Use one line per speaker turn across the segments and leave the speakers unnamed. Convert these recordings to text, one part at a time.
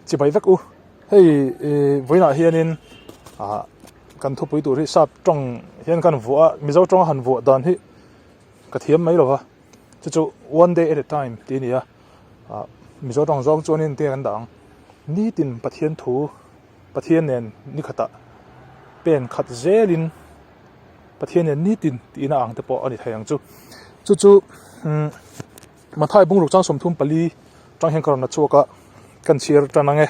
Chibai vek u. Hei vawiinah hianin ah kan thupui tur hi sap tawng hian kan vuah a, Mizo tawnga han vuah dan hi ka thiam mai lo va, chu chu one day at a time tih a ni a, ah Mizo tawng zawng chuanin tia kan dah ang. Nitin Pathian thu Pathian nen ni khatah pen khat zelin Pathian nen nitin tihna ang te pawh a ni thei ang chu. Chu chu umm Mathai bungruk chang 34 tang hian ka rawn la chhuak a, kan chhiar tan ang e.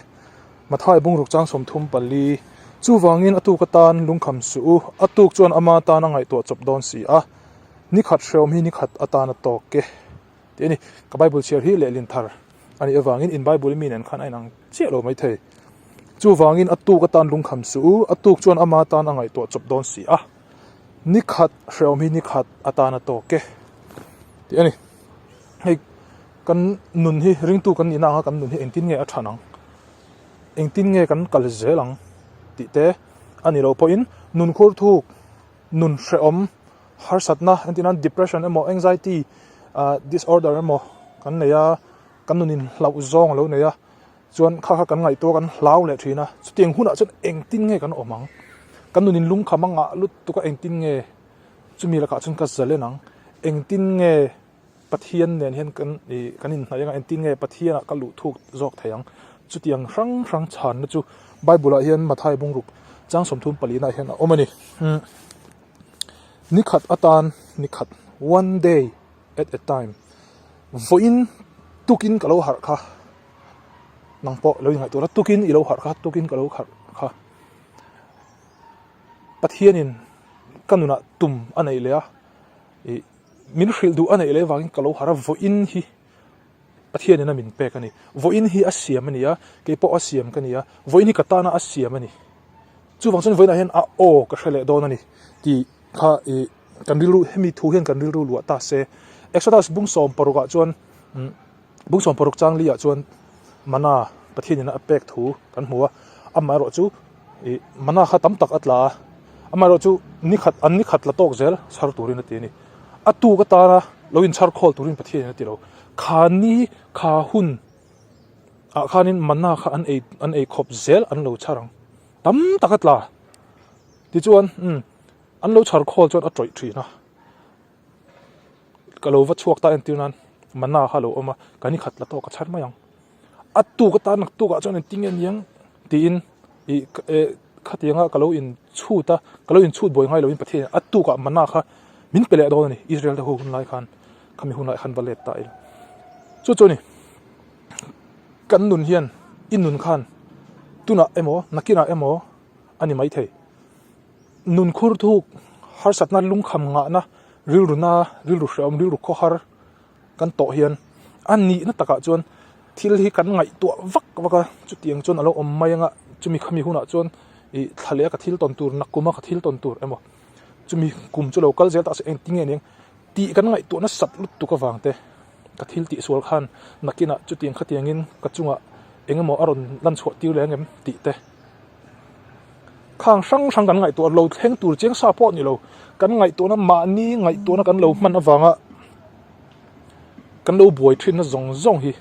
Mathai bungruk chang 34 Chuvangin a tuk atan lungkham suh u, a tuk chuan ama tan a ngaihtuah chawp dawn si a, ni khat hreawm hi ni khat atan a tawk e tih a ni. Ka Bible chhiar hi lehlin thar a nih avangin in Bible mi nen khan a inang chiah lo maithei. Chuvangin a tuk atan lungkham suh u, a tuk chuan ama tan a ngaihtuah chawp dawn si a, ni khat hreawm hi ni khat atan a tawk e tih a ni. Hei kan nun hi ringtu kan nihna anga kan nun hi engtin nge a than ang? Engtin nge kan kal zel ang tih te a ni loh pawhin nun khur thuk, nun hrehawm, harsatna entir nan depression emaw anxiety ah disorder emaw kan nei a, kan nunin hlauh zawng a lo nei a, chuan kha kha kan ngaihtuah kan hlau leh thin a, chutiang hunah chuan engtin nge kan awm ang? Kan nunin lungkham a ngah lutuk a engtin nge chumi lakah chuan ka zalen ang? Engtin nge Pathian nen hian kan ih kan inhnaih anga engtin nge Pathianah ka luh thuk zawk thei ang? Chutiang hrang hrang chhanna chu Bible-ah hian Mathai bungruk chang 34 ah hian a awm a ni. Umm ni khat atan ni khat one day at a time vawiin tukin ka lo harh kha nang pawh lo ingaih tur a tukin i lo harh kha tukin ka lo harh kha Pathianin ka nunah tum a neih leh a ih Min hrilh duh a neih leh vangin ka lo harh a, vawiin hi Pathianin a min pek a ni. Vawiin hi a siam a ni a, kei pawh a siam ka ni a, vawiin hi ka tana a siam a ni. Chuvang chuan vawiinah hian a aw ka hre leh dawn a ni tih kha ih kan rilru hemi thu hian kan rilru luah ta se. Exodus bung 16 ah chuan Bung 16 chang li ah chuan mana Pathianin a pek thu kan hmu a, amaherawh chu ih mana kha tam tak a tla a, amaherawh chu ni khat an ni khat la tawk zel chhar turin a ti a ni. A tuk atana lo inchhar khawl turin Pathianin a ti lo. Kha ni kha hun ah khanin mana kha an ei an ei khawp zel an lo chhar ang. Tam tak a tla. Tichuan umm an lo chhar khawl chuan a tawih thin a. Ka lo va chhuak ta entir nan mana kha a lo awm a, ka ni khat la tawk a chhar mai ang. A tuk atan nak tukah chuan engtin nge niang tiin ih eh khatianga ka lo in chhut a, ka lo in chhut buai ngai loin Pathian a tukah mana kha min pe leh dawn a ni Israel te ho hun lai khan khami hun lai khan va let ta ila. Chu chu a ni kan nun hian i nun khan tunah emaw nakinah emaw a ni maithei. Nun khur thuk, harsatna lungkham ngahna, rilru na, rilru hreawm, rilru khawhar kan tawh hian a nihna takah chuan thil hi kan ngaihtuah vak vak a, chutiang chuan a lo awm mai anga chumi khami hunah chuan ih thla leh a ka thil tawn tur, nakkum a ka thil tawn tur emaw chumi kum chu lo kal zel tak se engtin nge aniang tih kan ngaihtuah nasat lutuk avang te ka thil tihsual khan nakinah chutiang khatiangin ka chungah eng emaw a rawn lan chhuah tir leh angem tih te. Khang hrang hrang kan ngaihtuah lo thleng tur chiang sa pawh ni lo, kan ngaihtuahna mahni ngaihtuahna kan lo hman avanga kan lo buai thinna zawng zawng hi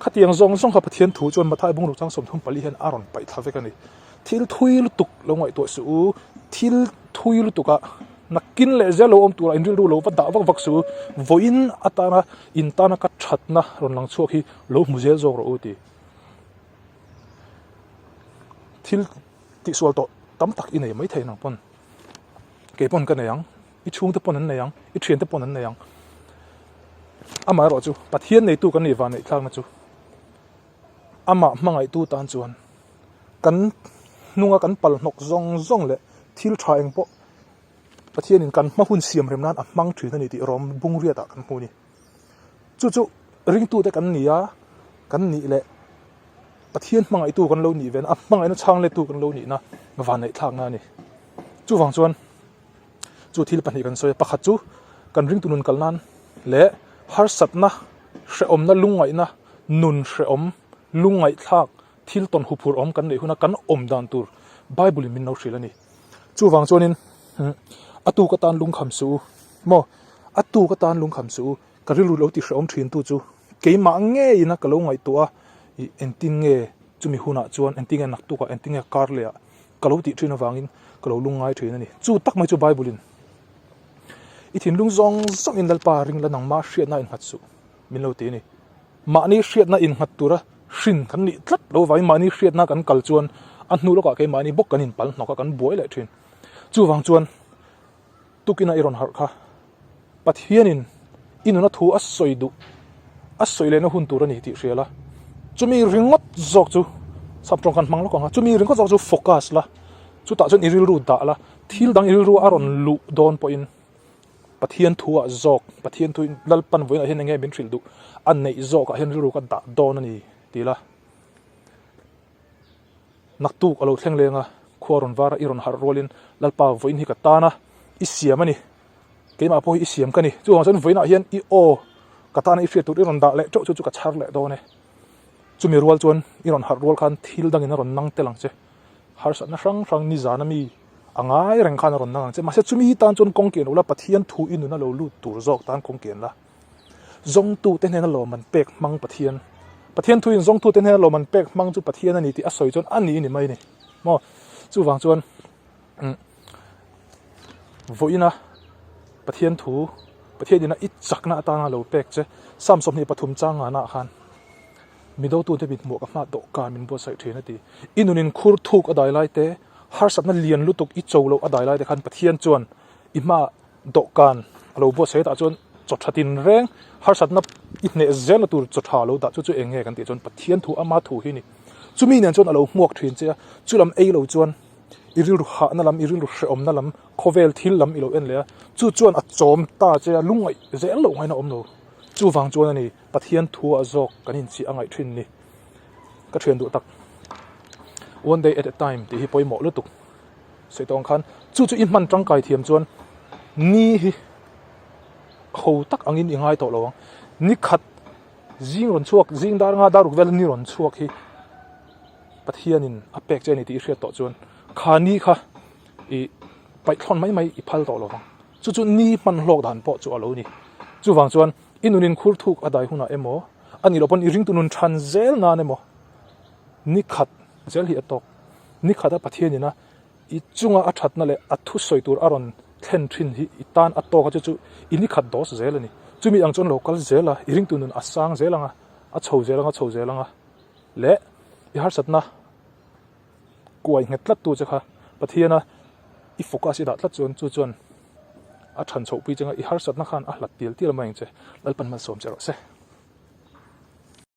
khatiang zawng zawng kha Pathian thu chuan Mathai bungruk chang 34 hian a rawn paih thla vek a ni. Thil thui lutuk lo ngaihtuah suh u, thil thui lutuk a nakin leh zel lo awm turah in rilru lo va dah vak vak suh u, vawiin atana in tana ka thatna rawn lang chhuak hi lo hmu zel zawk rawh u ti. Thil tihsual tawh tam tak i nei mai thei nang pawn kei pawn ka nei ang, i chhungte pawn an nei ang, i thiante pawn an nei ang. Amaherawh chu Pathian neitu kan nih vanneih thlakna chu amah hmangaihtu tan chuan kan hnunga kan pal hnawk zawng zawng leh thil tha eng pawh Pathianin kan hma hun siam rem nan a hmang thin a ni tih rawm bung riatah kan hmu a ni. Chu chu ringtute kan ni a, kan nih leh Pathian hmangaihtu kan lo nih ve na, a hmangaihna chhang lettu kan lo nihna vanneihthlakna a ni. Chuvang chuan chu thil pahnih kan sawi a, pakhat chu kan ringtu nun kal nan leh harsatna, hrehawmna, lungngaihna, nun hrehawm, lungngaihthlak, thil tawn huphurh awm kan neih huna kan awm dan tur Bible in min lo hrilh a ni. Chuvang chuanin a tuk atan lungkham suh u maw? A tuk atan lungkham suh u, ka rilru lo ti hrehawm thin tu chu keimah ngeiin a ka lo ngaihtuah a. I engtin nge chumi hunah chuan engtin nge naktukah engtin nge kar lehah ka lo tih thin avangin ka lo lungngai thin a ni. Chu tak mai chu Bible in i thinlung zawng zawngin Lalpa ring la nangmah hriatna innghat suh min lo ti a ni. Mahni hriatna innghat tura hrin kan nih tlat lo vangin mahni hriatna kan kal chuan a hnu lawkah keimahni bawk kan inpal hnawk a kan buai leh thin. Chuvang chuan Tukina i rawn harh kha. Pathianin i nuna thu a sawi duh, a sawi lehna hun tur a ni tih hria la. Chumi ringawt zawk chu saptawng kan hmang lawk ang a, chumi ringawt zawk chu focus la, chutah chuan i rilru dah la, thil dang i rilru a rawn luh dawn pawhin Pathian thu ah zawk, Pathian thu in Lalpan vawiinah hian enge min hrilh duh, a neih zawkah hian rilru ka dah dawn a ni ti la. Naktuk a lo thleng leng a, khua rawn var a, i rawn harh rualin Lalpa vawiin hi ka tan a, i siam a ni. Keimah pawh hi i siam ka ni. Chuvang chuan vawiinah hian i aw ka tana i hriat tur i rawn dah leh teuh chu chu ka chhar leh dawn e. Chumi rual chuan i rawn harh rual khan thil dangin a rawn nang tel ang che. Harsatna hrang hrang nizana mi a ngai reng khan a rawn nang ang che. Mahse chumi tan chuan kawng kian lo la, Pathian thu i nun a lo lut tur zawk tan kawng kian la. Zawngtute hnena lawm an pek hmang Pathian. Pathian thuin zawngtute hnena lawm an pek hmang chu Pathian a ni tih a sawi chuan a ni ni mai a ni. Maw? Chuvang chuan umm vawiina Pathian thu Pathian ina i chakna atanga lo pek che Psalm 23 chang ngana khan midotute mit hmuh ka hma dawhkan min buatsaih thin a ti. I nunin khur thuk a dai lai te, harsatna lian lutuk i cho loh a dai lai te khan Pathian chuan i hmaah Dawhkan a lo buatsaih tah chuan chaw tha tin reng harsatna i hneh zelna tur chaw tha lo dah chu chu eng nge kan tih chuan Pathian thu ama thu hi a ni. Chumi nen chuan a lo hmuak thin che a, chu lam ei lo chuan i rilru hahna lam, i rilru hrehawmna lam, khawvel thil lam i lo en leh a, chu chuan a chawm ta che a, lungngaih zel loh ngaina awm lo. Chuvang chuan a ni Pathian thu ah zawk kan inchih a ngaih thin ni. Ka thian duh tak. One day at a time tih hi pawimawh lutuk. Sawi tawng khan chu chu i hman tangkai thiam chuan ni hi ho tak angin i ngai tawh lo ang. Ni khat zing rawn chhuak, zing dar nga dar ruk vel ni rawn chhuak hi Pathianin a pek che a ni tih i hriat tawh chuan kha ni kha i paihthlawn mai mai i phal tawh lo vang. Chu chu ni hman hlawk dan pawh chu a lo ni. Chuvang chuan i nunin khur thuk a dai hunah emaw, a nih loh pawn i ringtu nun than zel nan emaw ni khat zel hi a tawk. Ni khata Pathianina i chunga a thatna leh a thusawi tur a rawn thlen thin hi i tan a tawk a, chu chu i ni khat daws zel a ni. Chumi ang chuan lo kal zel a, i ringtu nun a sang zel ang a, a chho zel ang a, chho zel ang a leh i harsatna kuai nghet tlat tu che kha Pathiana i focus i dah tlat chuan chu chuan a than chhohpui che ang a, i harsatna khan a hlat tial tial mai ang che. Lalpan malsawm che rawh se.